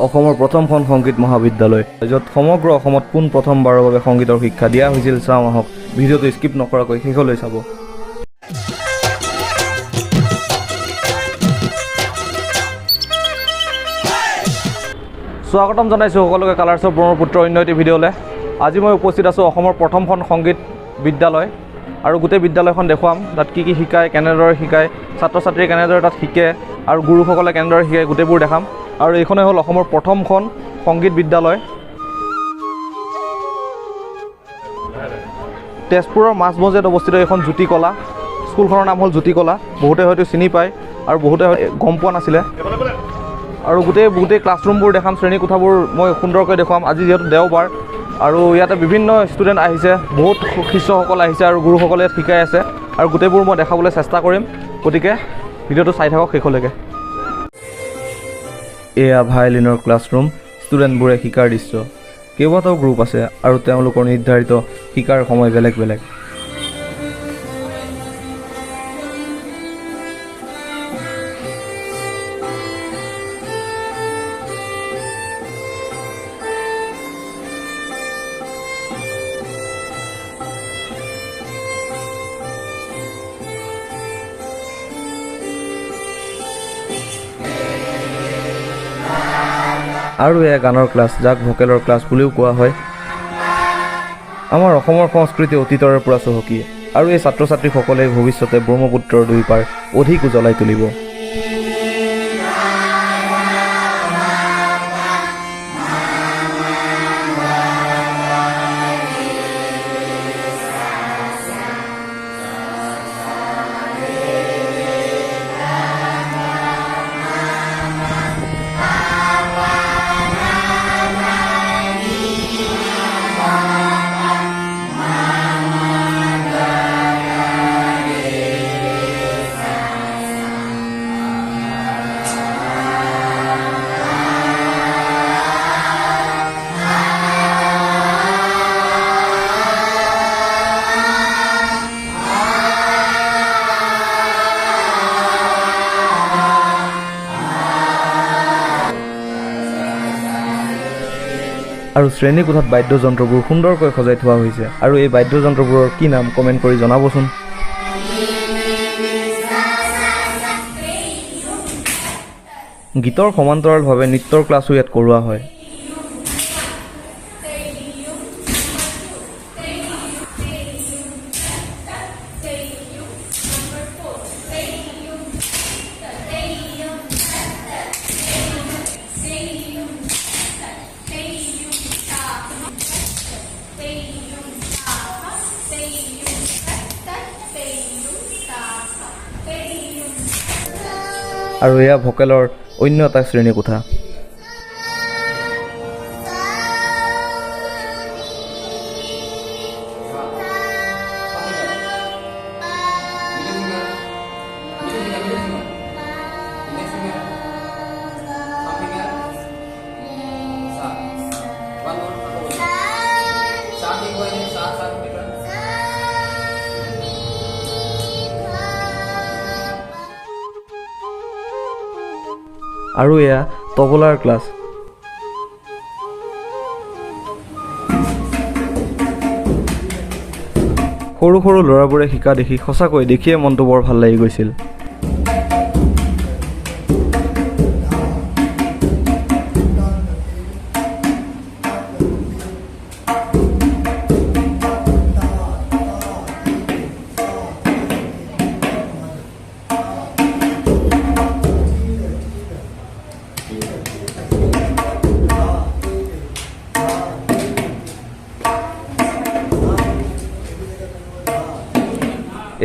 অসমৰ প্ৰথমখন সংগীত মহাবিদ্যালয়, য'ত সমগ্ৰ অসমত পোন প্ৰথমবাৰৰ বাবে সংগীতৰ শিক্ষা দিয়া হৈছিল। চাওঁ আহক, ভিডিঅ'টো স্কিপ নকৰাকৈ শেষলৈ চাব। স্বাগতম জনাইছোঁ সকলোকে কালাৰ্ছ অফ ব্ৰহ্মপুত্ৰ অন্য এটি ভিডিঅ'লৈ। আজি মই উপস্থিত আছোঁ অসমৰ প্ৰথমখন সংগীত বিদ্যালয় আৰু গোটেই বিদ্যালয়খন দেখুৱাম। তাত কি কি শিকায়, কেনেদৰে শিকায়, ছাত্ৰ ছাত্ৰীয়ে কেনেদৰে তাত শিকে আৰু গুৰুসকলে কেনেদৰে শিকায়, গোটেইবোৰ দেখাম। আৰু এইখনেই হ'ল অসমৰ প্ৰথমখন সংগীত বিদ্যালয়। তেজপুৰৰ মাজমজিয়াত অৱস্থিত এইখন জ্যোতিকলা। স্কুলখনৰ নাম হ'ল জ্যোতিকলা। বহুতে হয়তো চিনি পায় আৰু বহুতে গম পোৱা নাছিলে। আৰু গোটেই গোটেই ক্লাছৰুমবোৰ দেখাম, শ্ৰেণীকোঠাবোৰ মই সুন্দৰকৈ দেখুৱাম। আজি যিহেতু দেওবাৰ আৰু ইয়াতে বিভিন্ন ষ্টুডেণ্ট আহিছে, বহুত শিষ্যসকল আহিছে আৰু গুৰুসকলে ইয়াত শিকাই আছে আৰু গোটেইবোৰ মই দেখাবলৈ চেষ্টা কৰিম। গতিকে ভিডিঅ'টো চাই থাকক শেষলৈকে। এয়া ভায়লিনৰ ক্লাছৰুম, ষ্টুডেণ্টবোৰে শিকাৰ দৃশ্য। কেইবাটাও গ্ৰুপ আছে আৰু তেওঁলোকৰ নিৰ্ধাৰিত শিকাৰ সময় বেলেগ বেলেগ। আৰু এয়া গানৰ ক্লাছ, যাক ভকেলৰ ক্লাছ বুলিও কোৱা হয়। আমাৰ অসমৰ সংস্কৃতি অতীতৰে পৰা চহকী আৰু এই ছাত্ৰ ছাত্ৰীসকলে ভৱিষ্যতে ব্ৰহ্মপুত্ৰৰ দুই পাৰ অধিক উজ্বলাই তুলিব। আৰু শ্ৰেণীকোঠাত বাদ্যযন্ত্ৰবোৰ সুন্দৰকৈ সজাই থোৱা হৈছে। আৰু এই বাদ্যযন্ত্ৰবোৰৰ কি নাম কমেণ্ট কৰি জনাবচোন। গীতৰ সমান্তৰালভাৱে নৃত্যৰ ক্লাছো ইয়াত কৰোৱা হয়। আৰু এয়া ভকেলৰ অন্য এটা শ্ৰেণীকোঠা। আৰু এয়া তবলাৰ ক্লাছ। সৰু সৰু ল'ৰাবোৰে শিকা দেখি সঁচাকৈ দেখিয়ে মনটো বৰ ভাল লাগি গৈছিল।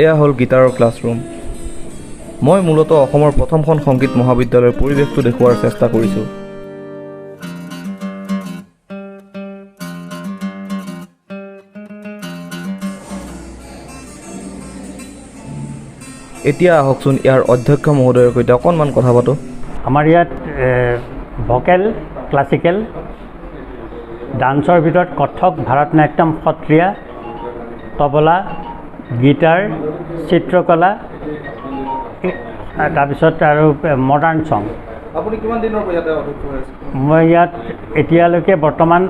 এয়া হ'ল গীটাৰৰ ক্লাছৰুম। মই মূলতঃ অসমৰ প্ৰথমখন সংগীত মহাবিদ্যালয়ৰ পৰিৱেশটো দেখুওৱাৰ চেষ্টা কৰিছোঁ। এতিয়া আহকচোন ইয়াৰ অধ্যক্ষ মহোদয়ৰ সৈতে অকণমান কথা পাতোঁ। আমাৰ ইয়াত ভকেল, ক্লাছিকেল, ডান্সৰ ভিতৰত কথক, ভাৰতনাট্যম, সত্ৰীয়া, তবলা, গীটাৰ, চিত্ৰকলা, তাৰপিছত আৰু মডাৰ্ণ ছং। আপুনি কিমান দিনৰ পৰা ইয়াতে অধ্যক্ষ হৈ আছে? মই ইয়াত এতিয়ালৈকে বৰ্তমান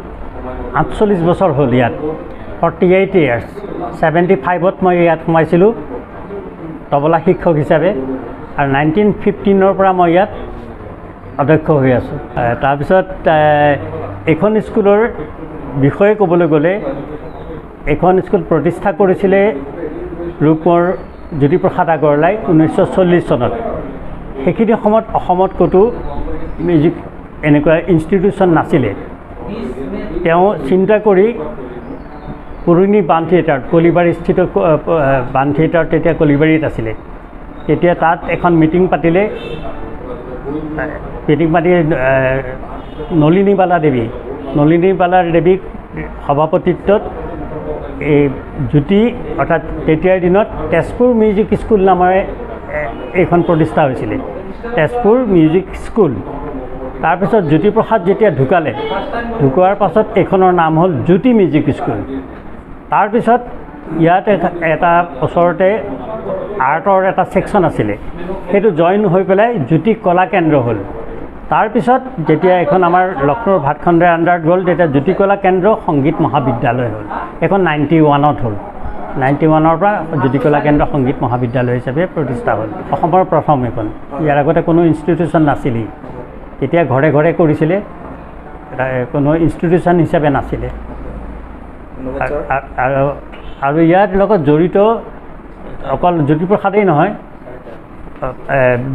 48 বছৰ হ'ল ইয়াত, 48 ইয়াৰ্ছ। 75ত মই ইয়াত সোমাইছিলোঁ তবলা শিক্ষক হিচাপে আৰু 1915ৰ পৰা মই ইয়াত অধ্যক্ষ হৈ আছোঁ। তাৰপিছত এইখন স্কুলৰ বিষয়ে ক'বলৈ গ'লে এইখন স্কুল প্ৰতিষ্ঠা কৰিছিলে ৰূপকোঁৱৰ জ্যোতিপ্ৰসাদ আগৰৱালাই 1940 চনত। সেইখিনি সময়ত অসমত ক'তো মিউজিক এনেকুৱা ইনষ্টিটিউশ্যন নাছিলে। তেওঁ চিন্তা কৰি পুৰণি বান থিয়েটাৰত, কলিবাৰীস্থিত বান থিয়েটাৰ তেতিয়া কলিবাৰীত আছিলে, তেতিয়া তাত এখন মিটিং পাতিলে। মিটিং পাতি নলিনীবালা দেৱী, নলিনীবালা দেৱীক সভাপতিত্বত এই জ্যোতি অৰ্থাৎ তেতিয়াৰ দিনত তেজপুৰ মিউজিক স্কুল নামেৰে এইখন প্ৰতিষ্ঠা হৈছিলে, তেজপুৰ মিউজিক স্কুল। তাৰপিছত জ্যোতিপ্ৰসাদ যেতিয়া ঢুকালে, ঢুকোৱাৰ পাছত এইখনৰ নাম হ'ল জ্যোতি মিউজিক স্কুল। তাৰপিছত ইয়াত এটা ওচৰতে আৰ্টৰ এটা ছেকশ্যন আছিলে, সেইটো জইন হৈ পেলাই জ্যোতি কলা কেন্দ্ৰ হ'ল। তাৰপিছত যেতিয়া এইখন আমাৰ লক্ষ্ণৌৰ ভাতখণ্ডেৰ আণ্ডাৰত গ'ল, তেতিয়া জ্যোতি কলা কেন্দ্ৰ সংগীত মহাবিদ্যালয় হ'ল। এইখন 91ত হ'ল। 91ৰ পৰা জ্যোতি কলা কেন্দ্ৰ সংগীত মহাবিদ্যালয় হিচাপে প্ৰতিষ্ঠা হ'ল। অসমৰ প্ৰথম এইখন, ইয়াৰ আগতে কোনো ইনষ্টিটিউশ্যন নাছিলেই। তেতিয়া ঘৰে ঘৰে কৰিছিলে, কোনো ইনষ্টিটিউশ্যন হিচাপে নাছিলে। আৰু ইয়াৰ লগত জড়িত অকল জ্যোতিপ্ৰসাদেই নহয়,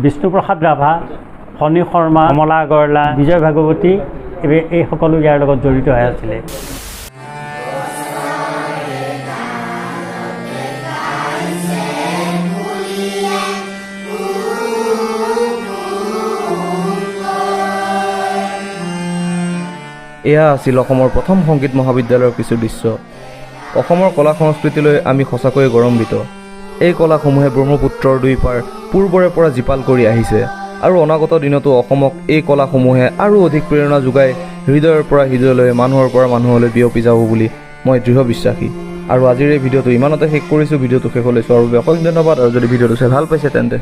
বিষ্ণুপ্ৰসাদ ৰাভা, ফণী শৰ্মা, কমলা আগৰৱালা, বিজয় ভাগৱতী, এই সকলো ইয়াৰ লগত জড়িত হৈ আছিলে। এয়া আছিল অসমৰ প্ৰথম সংগীত মহাবিদ্যালয়ৰ কিছু দৃশ্য। অসমৰ কলা সংস্কৃতিলৈ আমি সঁচাকৈয়ে গৌৰৱান্বিত। এই কলাসমূহে ব্ৰহ্মপুত্ৰৰ দুই পাৰ পূৰ্বৰে পৰা জীপাল কৰি আহিছে আৰু অনাগত দিনতো অসমক এই কলাসমূহে আৰু অধিক প্ৰেৰণা যোগাই হৃদয়ৰ পৰা হৃদয়লৈ, মানুহৰ পৰা মানুহলৈ বিয়পি যাব বুলি মই দৃঢ় বিশ্বাসী। আৰু আজিৰ এই ভিডিঅ'টো ইমানতে শেষ কৰিছোঁ। ভিডিঅ'টো শেষলৈ চোৱাৰ বাবে অসংখ্য ধন্যবাদ। আৰু যদি ভিডিঅ'টো চাই ভাল পাইছে তেন্তে